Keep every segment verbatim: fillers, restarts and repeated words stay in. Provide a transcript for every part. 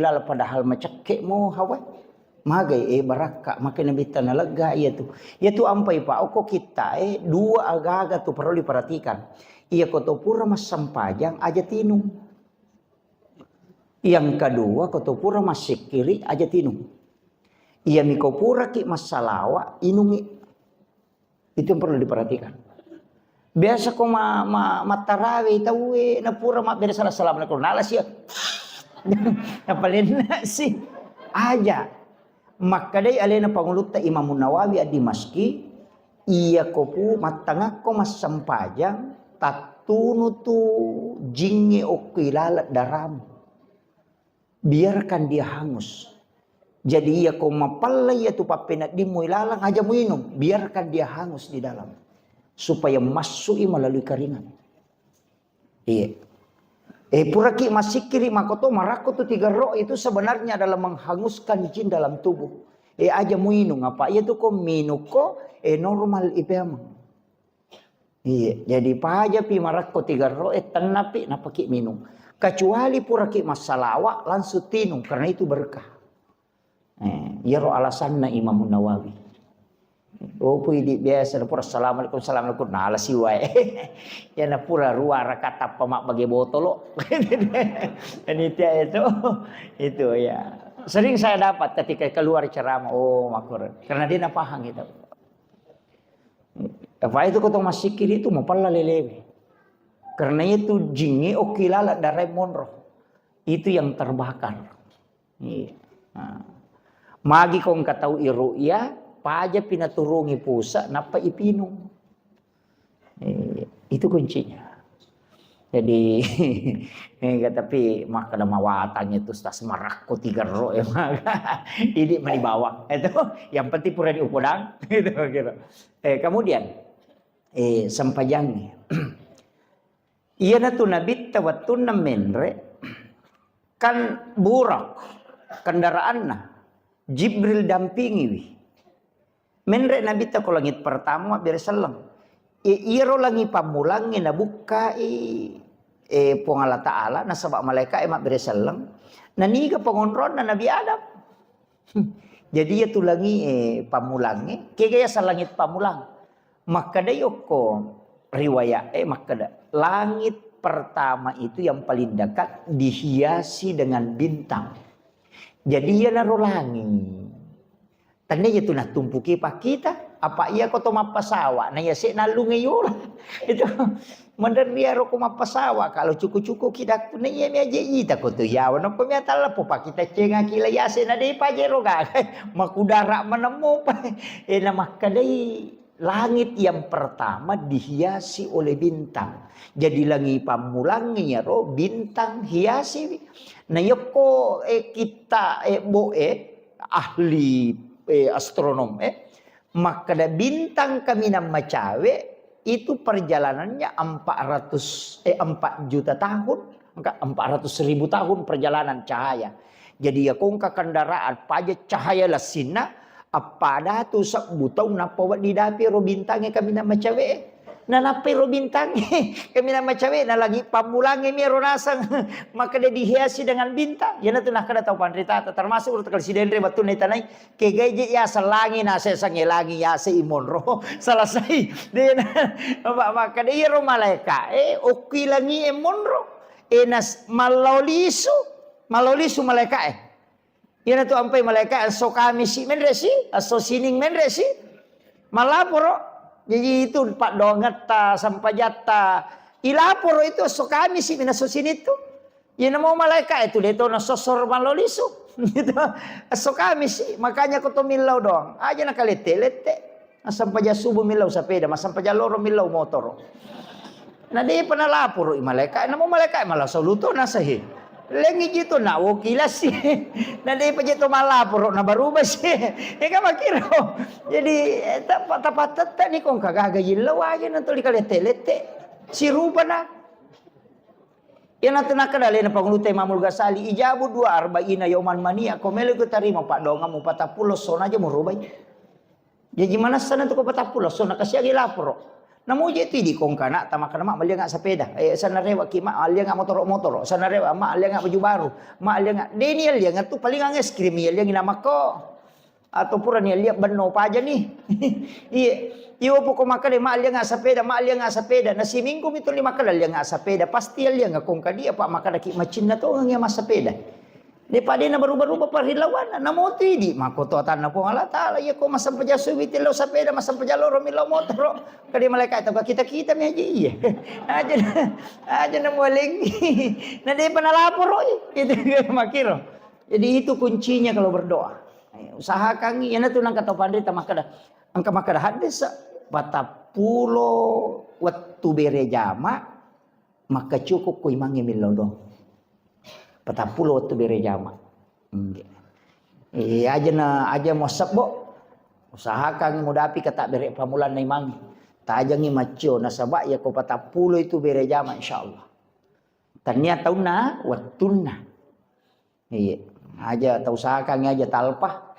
Lala padahal macekke mo hawa. Magai e barakka, maka nabitta nalegga iya tu. Iya tu ampai pa okko kitta e dua agaga tu perlu diperhatikan. Iya ko to pura massempajang aja tinung. Yang kedua ko to pura massikkiri aja tinung. Iya miko pura ki massalawa inungi. Itu yang perlu diperhatikan. Biasa ko ma, ma, mattarawe tauwe na pura mabbere salam assalamualaikum. Nala sia. Napalenna si. Aja. Makkedai alena pangulutta Imam Nawawi ad-Dimaski, iya ko pu mattangakko massempajang, tattunu tu jingnge okko ilaleng daramu. Biarkan dia hangus. Jadi iya ko mapella iya tu pappeneddimmu ilaleng aja muinung, biarkan dia hangus di dalam. Supaya massui melalui keringat. Iya. Eh, puraki massikkiri makoto marakko tu tiga ro itu sebenarnya adalah menghanguskan jin dalam tubuh. Eh, aja muinung apa iya tu ko minung ko eh normal ipemang. Iya, jadi paja pi marakko tiga ro eh tennapi napaki minung. Kecuali puraki massalawa langsung tinung karena itu berkah. Eh, iyaro alasanna Imam Nawawi. Oh, pui di biasa na pura assalamualaikum, assalamualaikum, nala siwae. Ya na pura rua raka tappa mabbage botolo. Ini tiap itu, itu ya. Sering saya dapat ketika keluar ceramah, oh makur. Karena dia na paham itu. Apa itu kotong massikkiri itu mapella lelewe. Karena itu jingi oki lala darai monro. Itu yang terbakar. Iya. Nah. Magi ko engka tau iru'ya, paja pinaturungi pusa, nappa ipinung. Iya. Itu kuncinya. Jadi, mega tapi makkeda mawatang itu tas marakko tigerro ya maka. Ini meni bawang. Itu yang penting pura diupodang. Itu gitu. Eh, kemudian, eh, sempajangi. Iyanatu Nabitta wettunna menre, kan burak kendaraanna, Jibril dampingiwi. Menre Nabitta ko langit pertama mabbere selleng. E, iyaro langi pammulangnge nabukkai, e, Puang Allah Ta'ala, nasaba malaika'e mabbere selleng. Naniga pengonronna Nabi Adam. Jadi iyatu langi, e, pammulangnge, kega yaseng langit pammulang. Makkeda yokko riwayat, eh, makkeda, langit pertama itu yang paling dekat dihiasi dengan bintang. Jadi iyanaro langi. Tania iyatu natumpuki pakkita, apa iya ko to mappasawa, na iya se nallunge yola. Itu maderri aro ko mappasawa, kalau cuku-cuku kidakku na iya mi aje ita ko to yawa, nokko mi atalla po pakkita cenga kila yase na dei paje roga. Makudara manemmu pa. Eh, na makkedai langit yang pertama dihiasi oleh bintang. Jadi langi pammulangnge iyaro bintang hiasi. Na yokko, eh, kita, eh, bo, eh, ahli, eh, astronom, eh, makkeda bintang kaminang macawe itu perjalanannya empat ratus, eh, empat juta tahun, engka empat ratus ribu tahun perjalanan cahaya. Jadi, iya ko engka kendaraan, paja cahaya lessinna, appada tu sebbu taung nappa wedding dapi ro bintangnge kaminang macawe. Nanappai ro bintangnge kaminang macawe, na lagi pammulangnge mi ro naseng. Makkeda dihiasi dengan bintang. Iyanatu nakkeda tau panritata, termasuk ro takal sidenre wettunna itanai, kegai je yaseng langi, nasesangnge langi yase imonro. Selesai. Dena. Apa makkeda iyaro malaika, eh, okki langi e monro. Eh, nas-, mallao lisu. Mallao lisu malaika e. Iyanatu ampai malaika esso Kamisi menre si, esso Sining menre si. Malaporo. Jadi itu paddoangetta, sampajatta. Ilaporo itu esso Kamisi, mina esso Sining tu. Iyana mau malaika itu de to nasossor mallao lisu. Gitu. Esso Kamisi, makanya ko to millau doang. Aja nakalette-lette. Massempajang subuh millau sepeda, massempajang loro millau motoro. Na depa nalaporo i malaika, namo malaika malasau luto nasahi. Lengi ji to na wokilasi. Na depa je to malaporo na barubah si. Ega makiro. Jadi, eh, tapa-, tapattetta ni kong kagaga yillau aja na tuli kalette-lette. Sirupana. Iyanatu nakkeda alena Pangulutta Imamul Ghazali, ijabu dua arba'ina yauman mania, ko melo ku tarima paddoangammu patappulo essona aja murubai. Jaji manessana tu ko patappulo essona kasi agi laporo. Namuji tu idi kongkana tamakkana, "Mak, mallianga sepeda." Eh, sanarewa ki, "Mak, allianga motoro-motoro." Sanarewa, "Mak, allianga baju baru." "Mak, allianga," deni allianga tu paling es krim, alliangi namako. Atau purani alliang benno paja ni. Iya. Iyo poko makkeda, "Mak, allianga sepeda, Mak, allianga sepeda." Na siminggu mi tuli makkeda, "Allianga sepeda." Pasti allianga kongka dia, apa makkeda ki macinna tongeng iya massepeda. Depa dena berubah-ubah parilawanna, namo tu idi, makkoto atanna Puang Allah Taala, iya ko massempajang subuh ti lao sepeda, massempajang loro mi lao motoro. Kade malaikat itu kita-kita mi aja iya. Aja, aja na mualengi. Na depa nalaporoi. Itu makkiro. Jadi itu kuncinya kalau berdoa. Usahakan iya na tu nang kata pandita makkeda. Engka makkeda hadis, patappulo wettu bere jama, maka cukup ko imangnge millau doang. Patappulo wettu bere jama. Nggih. Eh, aja na, aja mo sebbo. Usahakan mudapi kata bere pamulanna imangnge. Tajangi maccio nasaba iya ko patappulo itu bere jama, insyaallah. Tania taunna, wettunna. Iya. Aja tausahakan aja talpa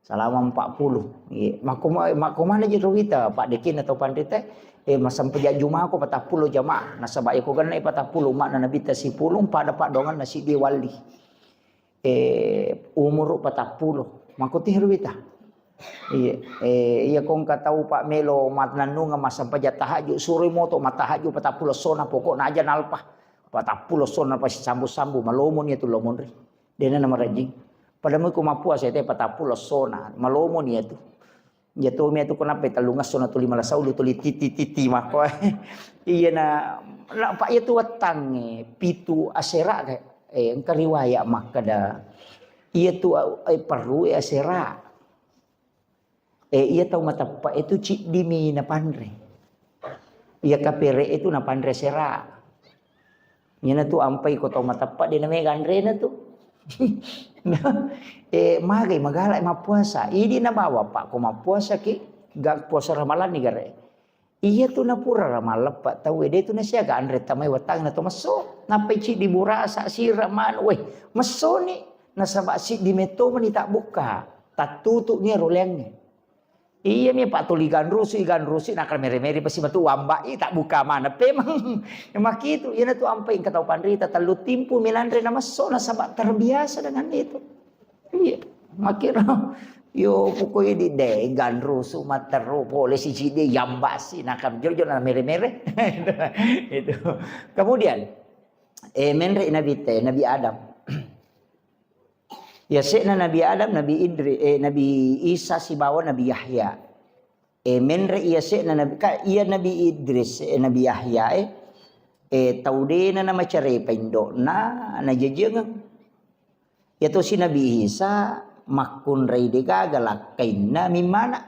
selama empat puluh. Iya. Makko-, makkomana ji ruwita, Pak Dekin atau Pandita, eh, massempajang jumako patappulo jamaah. Nasaba iya ko genna patappulo umma'na Nabitta sipulung, pada padonganna siddi walli. Eh, umuru patappulo. Makko ti ruwita. Iya. Eh, iya ko engka tau, Pak, melo mannennungeng massempajang tahajud, suroi moto mattahajud patappulo essona, pokokna aja nalpa. Patappulo essona pasti sambu-sambu, malomo ni tu lomonri. Dena namarajing. Pada mui ko mappuasa te patappulo essona, malomo ni tu. Iya tu mi tu kenapa tellung esso na tuli malasaulu tuli titi-titi mako. Iya na, na, Pak, iya tu wettangnge pitu asera, eh, engka riwayat makkeda. Iya tu, eh, perru asera. Eh, iya tau mateppa itu ciddimi napanre. Iya kapere itu napanre sera. Iyana tu ampai ko tau mateppa de namega anrena tu. Eh, magai magala mappuasa. Idi nabawa, Pak, ko mappuasa ki, ga puasa Ramalan ni gare. Iya tu napura Ramalan, Pak, tau de tu nasiaga anre tamai wetang na to messo. Nappai ciddi burasa sira manu. Weh, messo ni. Nasaba siddi metto meni tak buka. Tattutu ni roleangnge. Iya mi, Pak, tuli ganrusu, ganrusu, nakal mere-mere pasti matu wamba i, tak buka mana pemang. Makitu, iyana tu ampai engka tau panrita tellu timpu mi nanre na messo nasaba terbiasa dengan itu. Iya, makkiro. Yo, pokoknya di de ganrusu matteru pole siji de yambasi nakam jojo na mere-mere. Itu. Kemudian, eh, menre Nabi te, Nabi Adam. Yase'na Nabi Adam, Nabi Idri, eh, Nabi Isa sibawa Nabi Yahya. Eh, menre yase'na Nabi, ka, iya Nabi Idris, eh, Nabi Yahya, eh, eh, tau dena namacarepa indo'na, najajiangeng. Yatosi Nabi Isa makkunrai degaga lakkainna mimmana.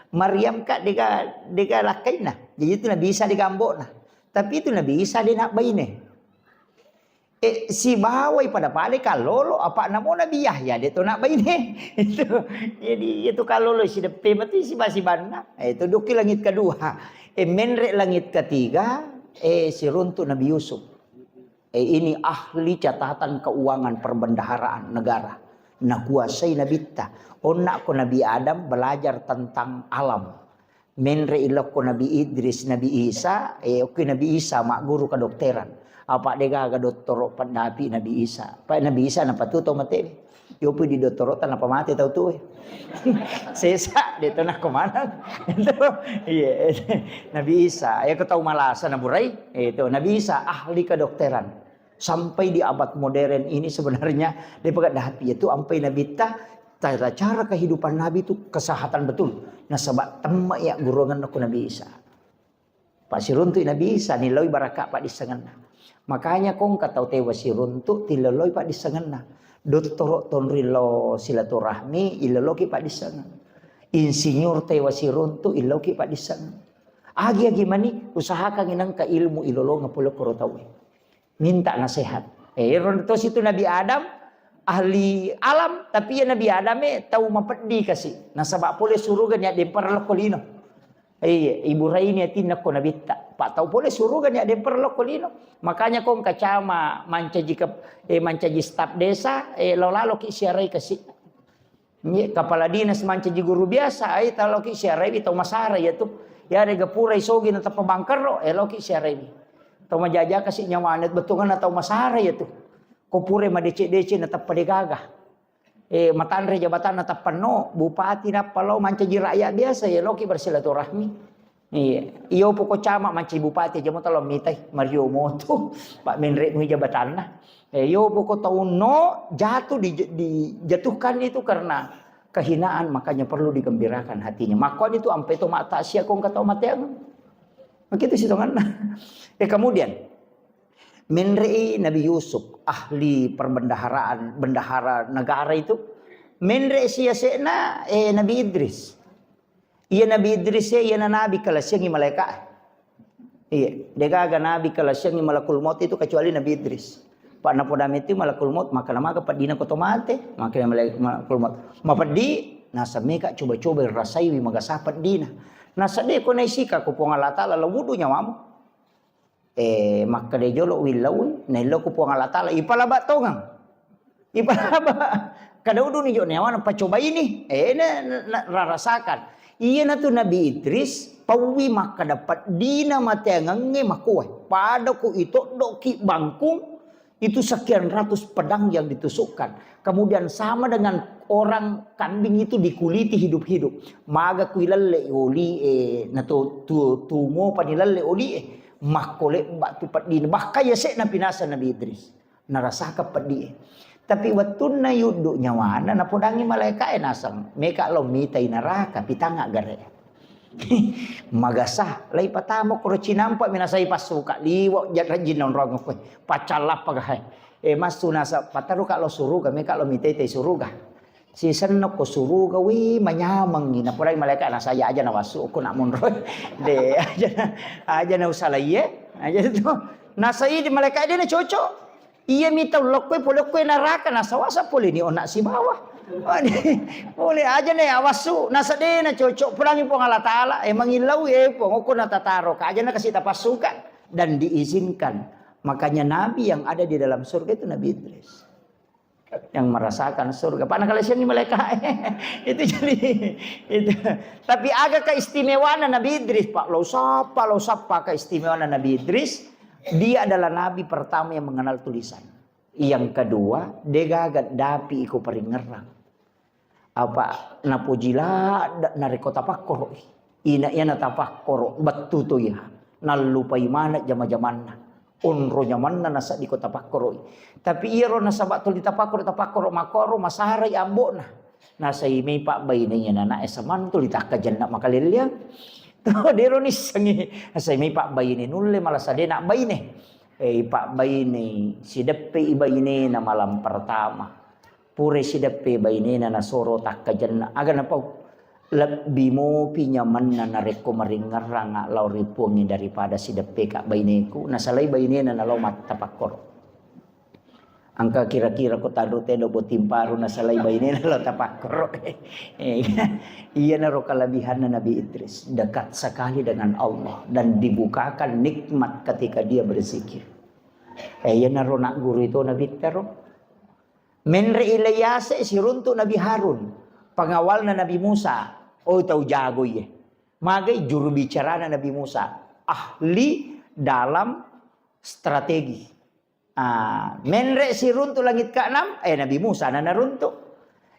Maryam ka dega, dega lakkainna. Jadi itu Nabi Isa dega ambo'na. Tapi itu Nabi Isa de nabbaine. Eh, sibawai pada-pada kallolo, apa namo Nabi Yahya de to nabbaine. Itu. Jadi itu kallolo sideppe mati siba-sibanna. Eh, itu duki langit kedua. Eh, menre langit ketiga, eh, siruntu Nabi Yusuf. Eh, ini ahli catatan keuangan perbendaharaan negara. Nakuasai Nabitta. Onna ko Nabi Adam belajar tentang alam. Menre ilokko Nabi Idris, Nabi Isa, eh, okki Nabi Isa magguru kedokteran. Apa degaga dottoro paddapi Nabi Isa. Pa Nabi Isa napatuto mate. Yopi di dottoro tanpa mate tau tu. Sesa de to nakko manang. Itu, iya. Nabi Isa, ya ko tau malasa naburai. Itu Nabi Isa ahli kedokteran. Sampai di abad modern ini sebenarnya, de pagaddapi itu ampai Nabitta tata cara kehidupan Nabi itu kesehatan betul. Nasaba temme ya gurungan ko Nabi Isa. Pasiruntu Nabi Isa, niloi baraka paddissengenna. Makanya kong katau tewa siruntu, tiloloi paddissengenna. Dottoro tonri lo silaturahmi, iloloki paddissengeng. Insinyur tewa siruntu, iloki paddissengeng. Agi-agi mani, usahakan inangka ilmu ilolonga pole koro tauwe. Minta nasihat. Eh, ero tosi tu Nabi Adam, ahli alam, tapi ya Nabi Adam eh, tau mapeddi kasi. Nasaba pole suruga ni addempara lokko lino. Iya, ibu raini atinna ko Nabitta. Pak tau pole suruga ni addempara lokko lino. Makanya kong kacama mancaji ke, eh, mancaji staf desa, eh, lo lalo ki siarai kasi. Iya, kepala dinas mancaji guru biasa, ai taloki siaraiwi tau masara iya tu. Iyarega pura isogi nateppa bangkerro, eloki siarewi. Tau majaja kasi nyawana, bettuanna tau masara iya tu. Ko pura madeceng-deceng nateppa degaga. Eh, matanre jabatanna tappanno, bupati nappa lao mancaji rakyat biasa, ya loki bersilaturahmi. Iya, iyo poko cama mancaji bupati aja mo talo mitai, Mario Moto, Pak Menre mui jabatanna. Eh, iyo poko taunno jatuh di, dijatuhkan itu karena kehinaan, makanya perlu digembirakan hatinya. Makanya itu ampe to mata sia kong kata mateang. Begitu sih tonganna. Eh, kemudian Menre'i Nabi Yusuf, ahli perbendaharaan, bendahara negara itu. Menre' si yase'na, eh, Nabi Idris. Iya Nabi Idris ya, iya na Nabi kalasiangi malaika. Iya, degaga Nabi kalasiangi malakul maut itu kecuali Nabi Idris. Pak napodami itu malakul maut, maka namaga pedina ko to mate, maka malai-, malakul maut. Mapeddi, nasa meka coba-coba rasaiwi magasa pedina. Nasa de ko naisika ko Puang Allah Ta'ala, lawudu nyawamu. Eh, makkeda jolo willaui, naillau ku Puang Allah Ta'ala, ipalaba tongang. Ipalaba. Kada uduni jo nyawana, pacobaini. Eh, na, na, na, rarasakan. Iyanatu Nabi Idris, pauwi makkeda peddina mateangengnge makoe. Pada ku itoddoki bangkung, itu sekian ratus pedang yang ditusukkan. Kemudian sama dengan orang kambing itu dikuliti hidup-hidup. Maga kui lelle oli, eh, na tu, tu, tungo pani lelle oli, eh. Makkole batu peddina. Bahkan ya sek na pinasa Nabi Idris. Narasaka peddi, eh. Tapi wettunna yuddu nyawana, napodangi malaika e naseng. Meka lo mitai naraka, pitanga gare. Magasa, lai patamo koro cinampa minasai passuka liwa ja rajin nonrong koe. Pacallappa ga hai. Eh, massu nasa pataruka lo suruga, meka lo mitete suruga. Sisenno ko suruga, wi, manyamengi. Naporai malaika nasa aja na wasu, ko nak monro. De, aja na, aja na usalaie. Aja tu. Nasa idi malaika de na cocok. Iya mita lokkoe pole koe naraka, nasa wasa pole ni ona sibawa. Pole aja na ya wasu, nasa de na cocok. Pulangi Puang Allah Ta'ala, eh, mangillau, eh, Puang, ko na tataro ka, aja na kasih tapasukan dan diizinkan. Makanya nabi yang ada di dalam surga itu Nabi Idris. Yang merasakan surga. Pana kala siang malaikat. Itu jadi, itu. Tapi aga keistimewaanna Nabi Idris, Pak? Lo sapa, lo sapa keistimewaanna Nabi Idris? Dia adalah nabi pertama yang mengenal tulisan. Yang kedua, degaga dapi iko paringerang. Apa napoji ladde narekko tapakkoro'i. Ina iya natapakkoro, bettu to iya. Nallupai maneng jama-jamanna. Onro nyamanna naseddiko tapakkoro'i. Tapi iyaro nasaba tuli tapakkoro, tapakkoro makkoro masarai ambo'na. Nasai mai pabbaine iya nana S M A tuli takkajenna makalelleang. To dero nissengi. Nasai mai pabbaine nulle malasa de nabbaine. Eh, pabbaine sideppe i bainena malam pertama. Pura sideppe bainena nasoro takkajenna. Aga napau? Lebbi mopi nyamanna narekko maringerrang lao ri Puangnge daripada sideppe ka baineku. Nasalai bainena nalao mattapakkoro. Engka kira-kira ko tanru teddo botting paru nasalai bainena lao tapakkoro. Eh, iyanaro kelebihanna Nabi Idris. Dekat sekali dengan Allah dan dibukakan nikmat ketika dia berzikir. Eh, iyanaro nak guru itu Nabi tero. Menre Ilyase siruntu Nabi Harun, pengawalna Nabi Musa. Oh, tau jago iye. Magai juru bicarana Nabi Musa, ahli dalam strategi. Ah, menre siruntu langit keenam, eh, Nabi Musa na naruntu.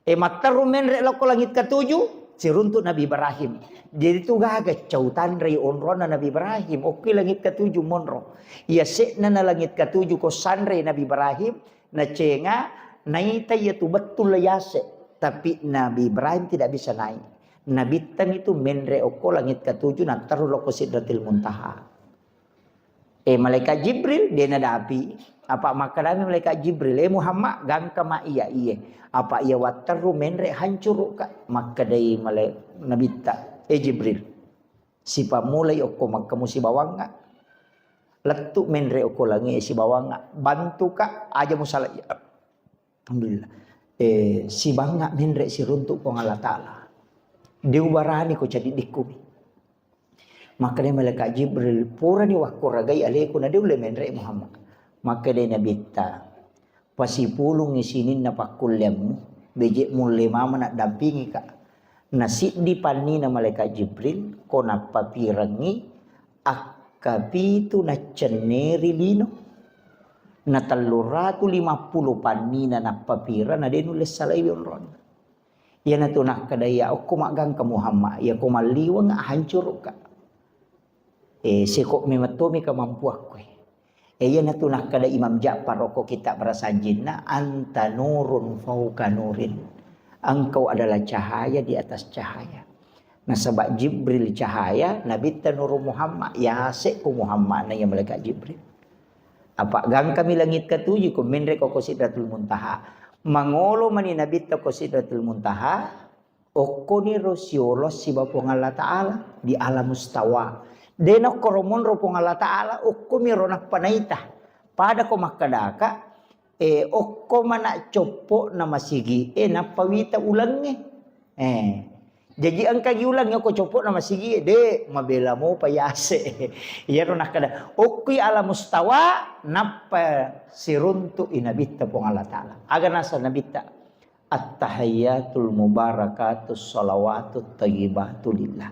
Eh, matteru menre lokko langit ketujuh, siruntu Nabi Ibrahim. Jadi tu gaga cau tanrei onrona Nabi Ibrahim. Oke, langit ketujuh monro. Iya sekna na langit ketujuh ko sanrei Nabi Ibrahim, nacenga, naita iya tu bettul yase. Tapi Nabi Ibrahim tidak bisa naik. Nabi tang itu menre okko langit ketujuh, na terru lokko Sidratil Muntaha. Eh, malaikat Jibril, de nadapi. Apa makkedami malaikat Jibril, "Eh, Muhammad, gangka ma iya, iye. Apa iya watteru menre hancuru ka." Makkedai malai-, Nabitta, "Eh, Jibril, sipammulai okko makkemu sibawangnga. Lettu menre okko langi sibawangnga. Bantuka, aja musala iya." Alhamdulillah. Eh, sibangnga menre siruntu Puang Allah Ta'ala. De ubarani ko cadiddikku. Makkedai malaikat Jibril, "Purani wakkuragai aleku na de ulle menre Muhammad." Makkedai Nabitta, "Pasipulungngi sininna pakkulleammu, beje mulle mama naddampingika. Na siddi pannina malaikat Jibril, ko nappapirengngi, akkapitu naccenneri lino. Na tellu ratu lima puluh pannina nappapireng, na de nulle salaiwi onronna. Iyanatu nakkeda, "Iya okko maggangka Muhammad, iya ko malliweng hancurukka." Eh, seko memettomi kemampuakku. Eh, iyanatu nakkeda Imam Ja'far okko kitab Rasanjinna, "Anta nurun fauqa nurin." Engkau adalah cahaya di atas cahaya. Nasaba Jibril cahaya, Nabitta Nurul Muhammad, yase ko Muhammad na iya malaikat Jibril. Apa gangkami langit ketujuh, ko menre ko, ko Sidratul Muntaha. Mangolo mani Nabitta ko Sidratul Muntaha, okkoni ro siolo siba Puang Allah Ta'ala di alam mustawa. De nokkoro monro Puang Allah Ta'ala, okkomi ro nappa naita. Pada ko makkedaka, eh, okko mana coppo na masigi, eh, nappa wita ulengnge. Eh. Jaji engka gi ulengnge ko coppo na masigi, de mabela mopa yase. Iyaro nakkeda, okkoi alam mustawa, nappa siruntu i Nabitta Puang Allah Ta'ala. Aga nasa Nabitta? At-tahiyyatul mubarakatus shalawatut thayyibatu lillah.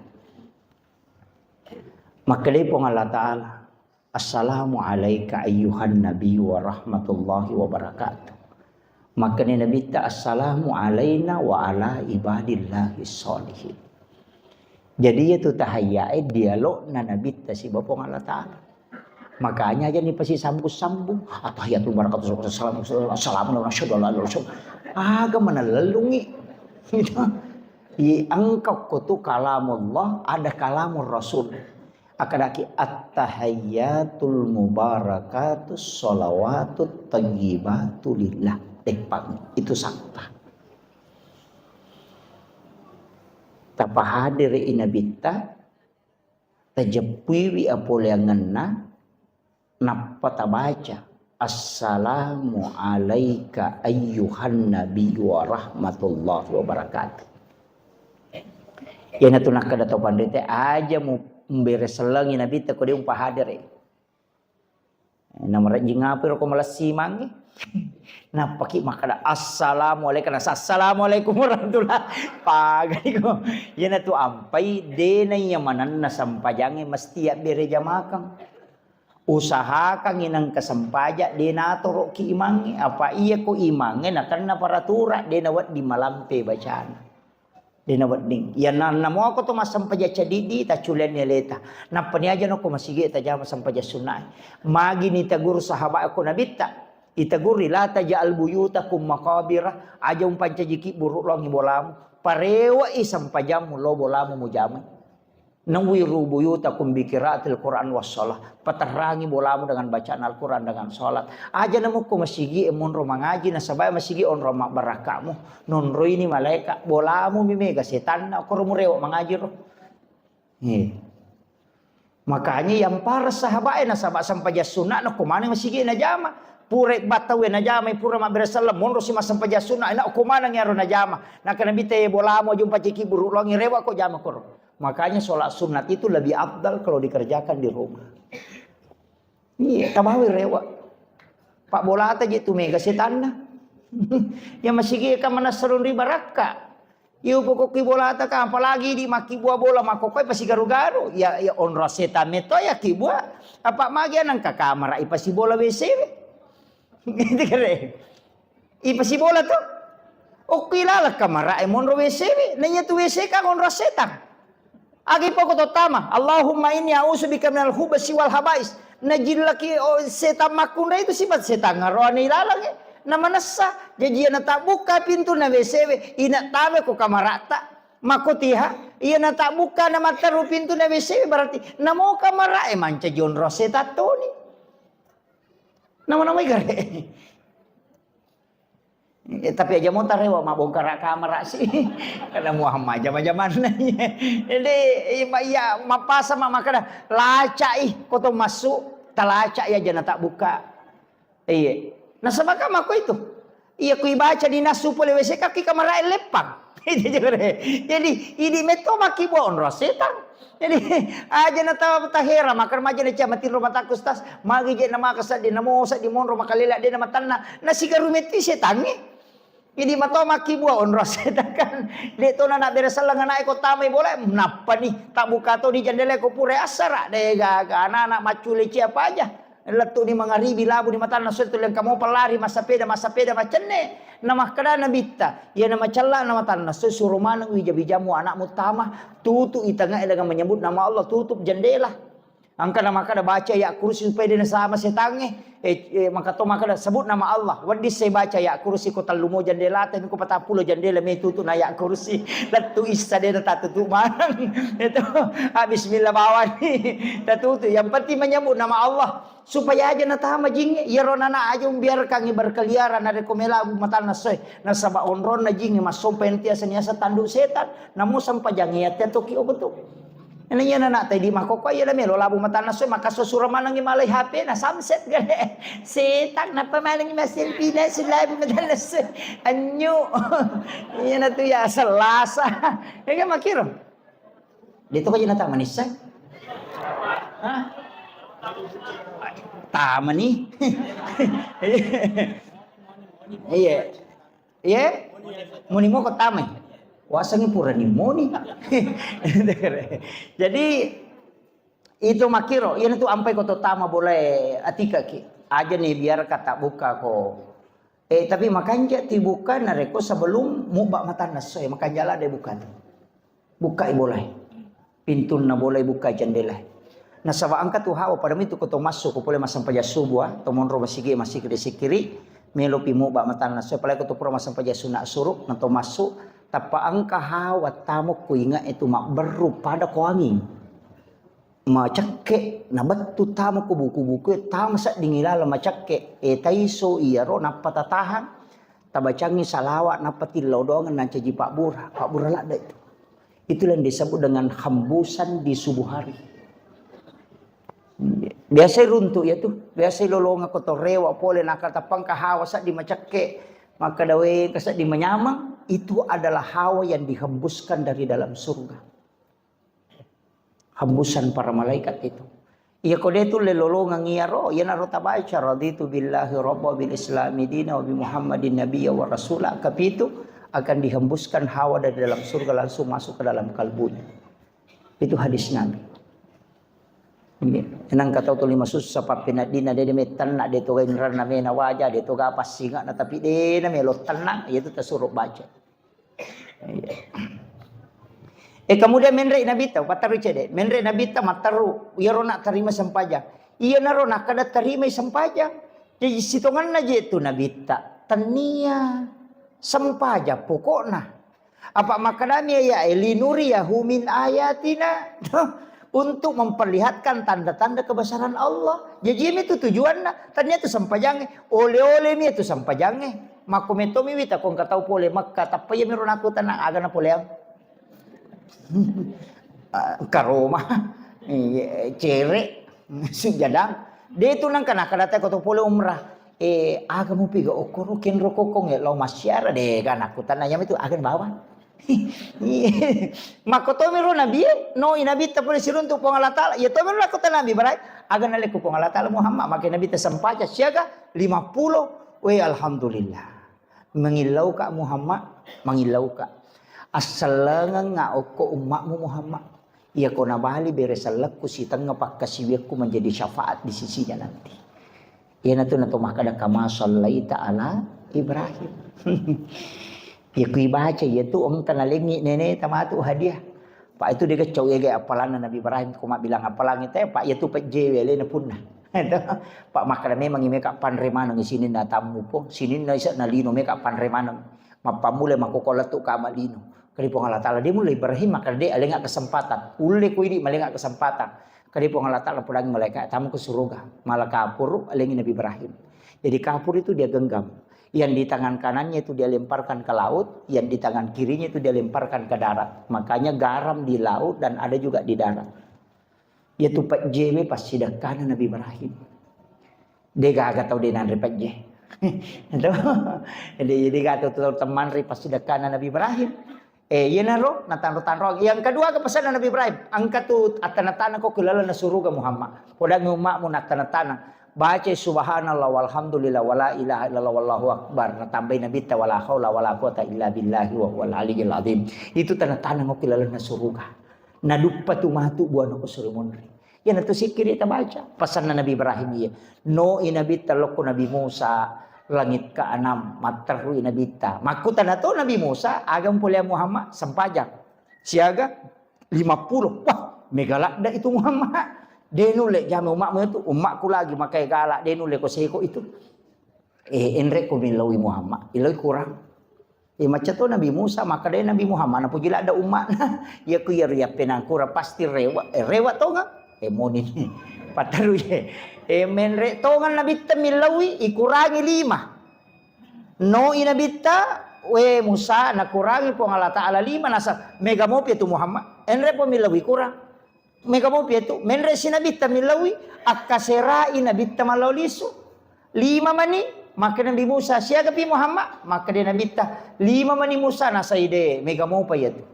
Makkedai Puang Allah Ta'ala, "Assalamu alaika ayyuhan nabi wa rahmatullahi wa barakatuh." Makkedai Nabitta, "Assalamu alaina wa ala ibadillahi sholihin." Jadi, iyatu tahiyyae dialogna Nabitta siba Puang Allah Ta'ala. Makanya aja ni pasti sambung-sambung. Attahiyatul barakatuh, assalamu, assalamu alaikum, asyhadu an la ilaha illallah. Aga mana lellungi. Gitu. I engka ko tu kalamullah, ada kalamur rasul. Akadaki attahiyatul mubarakatus shalawatut thayyibatu lillah. Deppang. Itu satta. Tapahadiri Nabitta, tajeppuiwi apoleangenna, nappa tabaca, "Assalamu alaika ayyuhan nabi wa rahmatullahi wa barakatuh." Iyanatu nakkeda to panrite, aja mu mbere sellengi Nabitta ko de umpahadere. Namarejjing apa ro ko malessi mangi? Nappaki makkeda, "Assalamu alaika," nasa, "Assalamualaikum warahmatullah." Pagani ko. Iyanatu ampai, de na iya manenna sempajangnge mesti abbere jamakang. Usahakan inang kesempaja de natoroki imangnge. Apa iya ko imangnge nakenna paratura, de nawedding malampe bacana. De nawedding. Iya na, namoko to massempajang cadidi, tacculianni aleta. Nappa ni aja nokko masigi tajama sempajang sunnae. Magi ni taguru sahabat ko Nabitta. Itaguri, "La taj'al buyutakum maqabira." Aja umpancajiki buru longi bolamu. Parewa i sempajammu lo bolamu mujamai. Nawwiru buyutakum bi qiraatil Qur'an was shalah. Paterrangi bolamu dengan bacaan Al-Quran, dengan salat. Aja namukko masigi e monro mangaji, nasaba masigi onro mabbarakkamu. Nonroini malaika, bolamu mi mega setanna, koro murewa mangaji ro. Eh. Makanya yang para sahabat e nasaba sempajang sunna na ko maneng masigi najama. Pura battau e najama, pura mabbere selleng, monro si massempajang sunna, na ko maneng iyaro najama. Nakkeda Nabitta, "E bolamu aja umpaciki buru longi, rewa ko jama koro." Makanya sholat sunat itu lebih afdal kalau dikerjakan di rumah. Iya, tabawi rewa. Pak bolata je tu mega setanna. Ya masigi ka manassalun ri barakka. Iya upokokki bolata ka, apalagi di makkibua bola makkokkoe pasigaru-garu. Ya, ya onro setan meto ya kibua. Apa magi anang ka kamara ipasibola W C we. Gitu kare. Ipasibola to. Okki laleng kamara e monro W C we. Nanya tu W C kan onro setan. Agi poko to tama, "Allahumma inni a'udzubika minal khubasi wal habais." Najillaki, oh, setan makkunrai itu sifat setan ngaroane ilalang e. Na manessa, jaji iyana tabbukka pintu na W C we, ina tame ko kamarata. Makotiha, iyana tabbukka na matteru pintu na W C we, berarti namo kamara e mancaji onro setan toni. Nama-namai gare. Eh, tapi aja mo tarewa mabbongkara kamara si. Karena Muhammad jama-jamanna. Jadi, iya, iya, mapasa ma makkeda, "Lacai, ko to massu, talacai aja na tabbukka." Iya. Nasaba ka makko itu. Iya, ku ibaca di nassu pole W C ka ki kamara e leppang. Jadi, idi metto makkibua onro setan. Jadi, aja na ta-, tahera, maka remaja na cia matinro matakku, Ustaz. Magi je na maka seddi, namo seddi monro makalela de na matanna. Na sigaru metti setangnge. Idi mato makkibua onro setang kan. De to na bere selleng anak ko tamai bola, nappa ni tak buka to di jendela ko pura assara. De gaga anak-anak maccule cia paja. Lettu ni mangaribi labu di matanna so tu lengka mo pelari massapeda, massapeda macenne. Na makkeda Nabitta, iya na macella na matanna so suro maneng wija-wijamu anakmu tama, tutu i tengah dengan menyebut nama Allah, tutup jendela. Engka na makkeda baca ayat kursi supaya de nasama setangnge. Eh, eh, maka to makkeda sebut nama Allah. Wedding sai baca ayat kursi ko tellu mo jendela, tapi ko patappulo jendela me tutu na ayat kursi. Lettu issa de na tatutu maneng. Itu ah, bismillah bawani. Tatutu. Yang penting menyebut nama Allah supaya aja natama jingnge. Iyaro nana aja umbiarkangi berkeliaran narekko melabu matanna soe. Nasaba onronna jingnge massompa yang tiasa niasa tanduk setan. Namu sempajangnge ya toki obetu. Ena iya nana tadi makoko iya melo labu matanna soe, maka sosura manengi malai H P na samset gale. Setan napa manengi maselfie na sulabu matanna soe. Anyu. Iya na tu ya selasa. Ya kan makiro. Dia tu kaji nata manisa. Hah? Tamani. Iya. Iya? Muni moko tamai. Wasengi pura ni moni. Jadi itu makiro, iya tu ampai ko to tama bolae atika ki. Aja ni biar kata buka ko. Eh, tapi makanja ti buka narekko sebelum mubba matanna soe, makanja la de buka tu. Bukkai bolae. Pintunna bolae bukkai jendelae. Nasaba engka tu hawa pada mitu ko to massu ko pole massempajang subuh, ah, to monro masigi, masigi de sikkiri, melo pi mubba matanna so, apalagi ko to pura massempajang sunna suru, na to massu, tappa engka hawa tamo ko inga itu mabberru pada ko anging. Macekke, na bettu tamo ko buku-buku, tamo sedding ilala macekke, e taiso iyaro nappa tatahang, tabacangi salawa nappa tillau doang nancaji pabbura, pabbura ladde itu. Itulah yang disebut dengan hembusan di subuh hari. Biasa runtuk ya tuh, biasa lolonga kotorewa pole nakatapang ke hawa seddi macekke, maka dawe ke seddi menyamang, itu adalah hawa yang dihembuskan dari dalam surga. Hembusan para malaikat itu. Iya ko de tulle lolongang iyaro, iyanaro tabaca raditu billahi rabba bil islami dina wa bi Muhammadin nabiyya wa rasula, kapitu akan dihembuskan hawa dari dalam surga langsung masuk ke dalam kalbunya. Itu hadis Nabi. Ini, nang kata tu lima susah pappena dina de, de mettenna de to gainrana mena waja de to ga passinga na tapi de na melo tenang, itu tersuruh baca. Iya. Eh, kemudian menre Nabitta, patteru cede. Menre Nabitta matteru, iyaro nak terima sempajang. Iya naro nak kada terima sempajang. Jadi sitonganna je tu Nabitta. Tania sempajang pokokna. Apa makadami ya, eh, linuriyahu min ayatina. Untuk memperlihatkan tanda-tanda kebesaran Allah. Jadi ini tu tujuanna. Tania tu sempajang. Oleh-oleh mi tu sempajang. Makko mettomi wita ko engka tau pole Mekka, tappa iya miro nakutana aga na poleang. Ah, karoma, iya, cere, sujadang. De tu nangka nakadata ko to pole umrah. Eh, aga mupiga okkoro kenro kokong ya lao massiara de ga nakutana yami tu aga bawa. Iya. Makko tomi ro nabi, no i nabi ta pole siruntu Puang Allah Taala. Iya tomi ro nakutana Nabi Ibrahim. Aga nalekku Puang Allah Taala Muhammad, maka nabi ta sempaca siaga lima puluh. We alhamdulillah. Mangillauka Muhammad, mangillauka. Assellengengnga okko ummatmu Muhammad. Iyako nabali bere sellekku sitengnga pakkasiwiakku menjadi syafaat di sisinya nanti. Iyanatu nato makkada kama sallaita ala Ibrahim. Iya kui baca iyatu engka nalengngi nene tamatu hadiah. Pak itu dia kecau ya appalanna Nabi Ibrahim ko mabbilang appalang itu ya Pak iyatu pejjewe alena punna. Pak makkada memang meka panre maneng sininna tammu po, sininna isa na lino meka panre maneng. Mappammula makkoko lettu ka malino. Kadi Puang Allah Taala de mulle Ibrahim makkada de alenga kesempatan. Ulle ko idi malenga kesempatan. Kadi Puang Allah Taala pudangi malaikat tamu ke suruga. Malah kapuru alengi Nabi Ibrahim. Jadi kapur itu dia genggam. Yang di tangan kanannya itu dia lemparkan ke laut, yang di tangan kirinya itu dia lemparkan ke darat. Makanya garam di laut dan ada juga di darat. Iyatu pejjewe passidekkana Nabi Ibrahim. De gaga tau de nanre pejje. Jadi, jadi gaga tau temmanre passidekkana Nabi Ibrahim. Eh, iyanaro natanro-tanroang. Yang kedua, kepesanna Nabi Ibrahim, engka tu attana-tana ko ke laleng suruga Muhammad. Podangi ummakmu nattana-tana. Baca subhanallah walhamdulillah wala ilaha illallah wallahu akbar. Natambai Nabitta wala haula wala quwata illa billahi wa huwal aliyyil azim. Itu tanda-tanda ngoki lalenna suruga. Naduppa tu matu buana ko suri monri. Iyanatu sikkiri tabaca. Pasanna Nabi Ibrahim iya. No i Nabitta lokko Nabi Musa langit keenam, matterru i Nabitta. Makkutana to Nabi Musa, aga mpolea Muhammad, sempajang. Siaga lima puluh. Wah, mega ladda itu Muhammad. De nulle jame ummakmu itu, ummakku lagi makai galak, de nulle ko seko itu. Eh, enre ko millaui Muhammad, illoi kurang. Eh, macca to Nabi Musa, makkeda Nabi Muhammad, napuji ladda ummakna. Iya ku iya riappenang kurang pasti rewa, eh, rewa tonga. Eh, moni. Pattaru ye. Eh, menre tonga Nabitta millaui, ikurangi lima. No i Nabitta, we Musa, nakurangi Puang Allah Ta'ala lima, nasa mega mopi tu Muhammad. Enre po millaui kurang. Mega mopi tu, menre si Nabitta millaui, akkaserai Nabitta mallau lisu. Lima mani, maka Nabi Musa, siaga pi Muhammad? Maka dia Nabitta, lima mani Musa, nasa ide, mega mopa iya tu.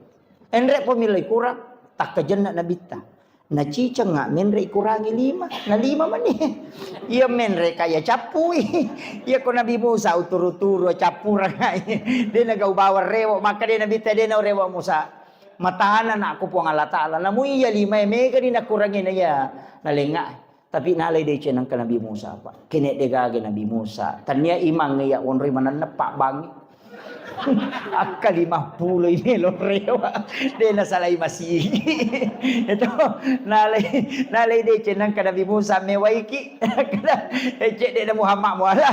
Enre po millaui kurang, takkajenna Nabitta. Nacicengnga menre ikurangi lima, na lima mani. Iya menre kaya cappui. Iya ko Nabi Musa uturu-turu cappurang. De nagau bawang rewo, maka de Nabitta de na rewo Musa. Matana nakku Puang Allah Ta'ala. Namu iya lima e mega di nakurangi na iya nalenga. Tapi nalai deceng nangka Nabi Musa, Pak. Kene de gaga Nabi Musa. Tania imang iya onroi manenna Pak Bangi. Akka lima puluh ini lo rewa. De nasalai masigi. Itu nalai, nalai deceng nangka Nabi Musa mewaiki. Ecek de Muhammad muala.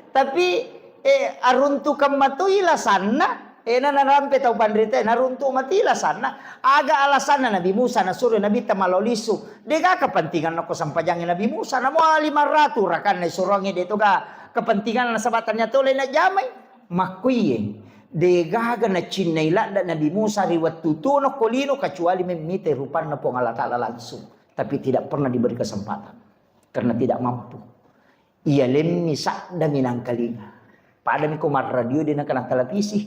Tapi, eh, aruntukang matui lasanna, eh, na narampe tau panrita, naruntu mati lasanna. Aga alasanna Nabi Musa nasuro Nabitta malao lisu? Dega kepentingan nako sampajangi Nabi Musa, namo lima ratu rakanna isurongi de toga kepentingan nasaba tanya tole na jamai. Makkuiye, degaga nacinnai ladda Nabi Musa ri wettu tuo nokko lino kecuali memmitai rupanna Puang Allah Ta'ala langsung. Tapi tidak pernah diberi kesempatan. Karena tidak mampu. Iya lemmi sadda minangkalinga. Padami ko marradio de nakana televisi.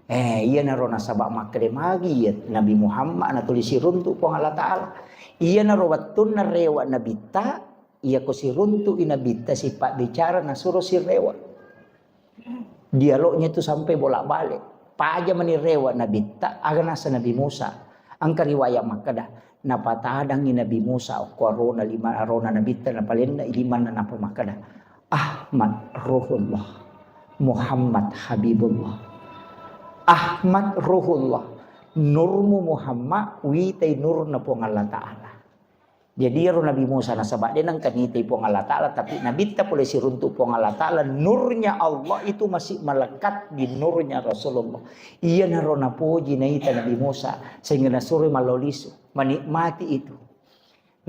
Eh, iyanaro nasaba makkeda magi iya Nabi Muhammad natuli siruntu Puang Allah Ta'ala. Iyanaro wettunna rewa Nabitta, iya ko siruntu i Nabitta sipabbicara nasuro sirewa. Dialognya itu sampai bolak-balik. Paja mani rewa Nabitta, aga nasa Nabi Musa. Engka riwayat makkeda, napatadangi Nabi Musa okko arona lima arona Nabitta napalenna ilimanna napa makkeda, "Ahmad Ruhullah, Muhammad Habibullah." Ahmad Ruhullah, nurmu Muhammad, witai nurna Puang Allah Ta'ala. Jadi iyaro Nabi Musa nasaba de nengka nitai Puang Allah Ta'ala, tapi Nabitta pole siruntu Puang Allah Ta'ala, nurnya Allah itu masih melekat di nurnya Rasulullah. Iyanaro napoji naita Nabi Musa sehingga nasuro mallau lisu, menikmati itu.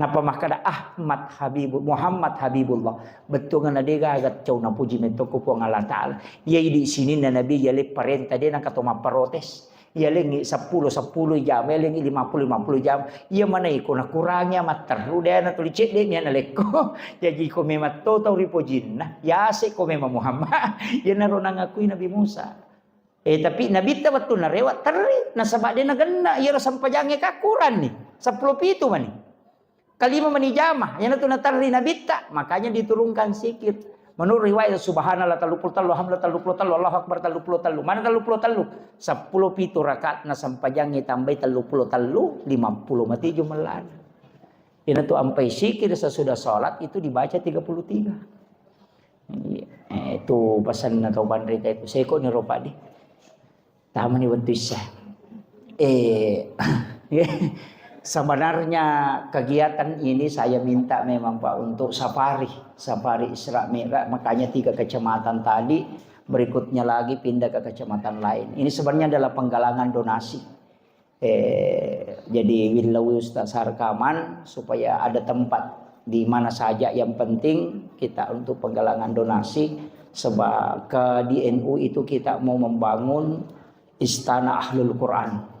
Napa makkada Ahmad Habibul Muhammad Habibullah, bettuanna degaga cau napoji mettoko Puang Allah Ta'ala. Iya idi sininna Nabi yale parenta de nakato mapparotes. Iyalengngi seppulo seppulo jam, iyalengngi lima puluh lima puluh jam. Iya mana iko nakurangi matteru de na tuli cedde mi ana lekko. Jaji ko memang to tau ripojinna, yase ko memang Muhammad. Iyanaro nangakui Nabi Musa. Eh, tapi Nabitta wettu narewa terri nasaba de nagenna iyaro sampajangnge kakuranni. Seppulo pitu mani. Kalima mani jama, iyanatu naterri Nabitta, makanya diturunkan zikir. Menurut riwayat, subhanallah telluppulo tellu, alhamdulillah telluppulo tellu, Allahu Akbar telluppulo tellu. Mana telluppulo tellu? Seppulo pitu rakaat na sempajangngi tambai telluppulo tellu, lima puluh mati jumellana. Iyanatu ampai zikir sesudah sholat itu dibaca tiga puluh tiga. Iya. Eh, itu pesanna tau panrita itu. Seko ni ropa di. Tamani wettu issa. Eh, sebenarnya kegiatan ini saya minta memang, Pak, untuk safari, safari Isra Mi'raj, makanya tiga kecamatan tadi, berikutnya lagi pindah ke kecamatan lain. Ini sebenarnya adalah penggalangan donasi. Eh, jadi willau Ustaz Sarkaman supaya ada tempat di mana saja, yang penting kita untuk penggalangan donasi, sebab ke di N U itu kita mau membangun Istana Ahlul Quran.